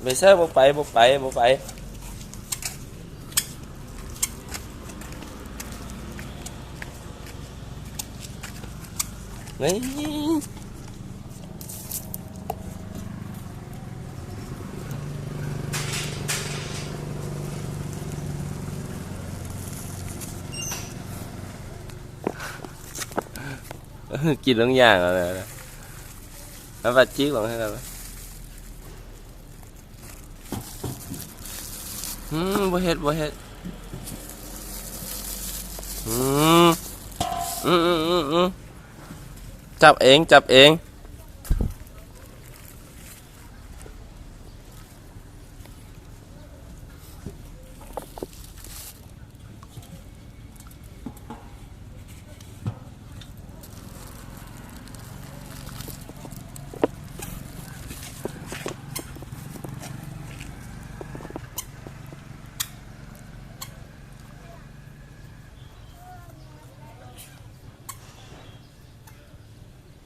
ໄປໃສ ບໍ່ໄປ ບໍ່ໄປ ບໍ່ໄປ ນີ້ ກິນລົງຢ່າງເອົານະ ເອົາປາຈິກລົງໃຫ້ກັນ ອືມ ບໍ່ເຮັດ ບໍ່ເຮັດ ອືມ ອືມ ອືມ ອືມ ອືມ ຈັບເອງ ຈັບເອງ.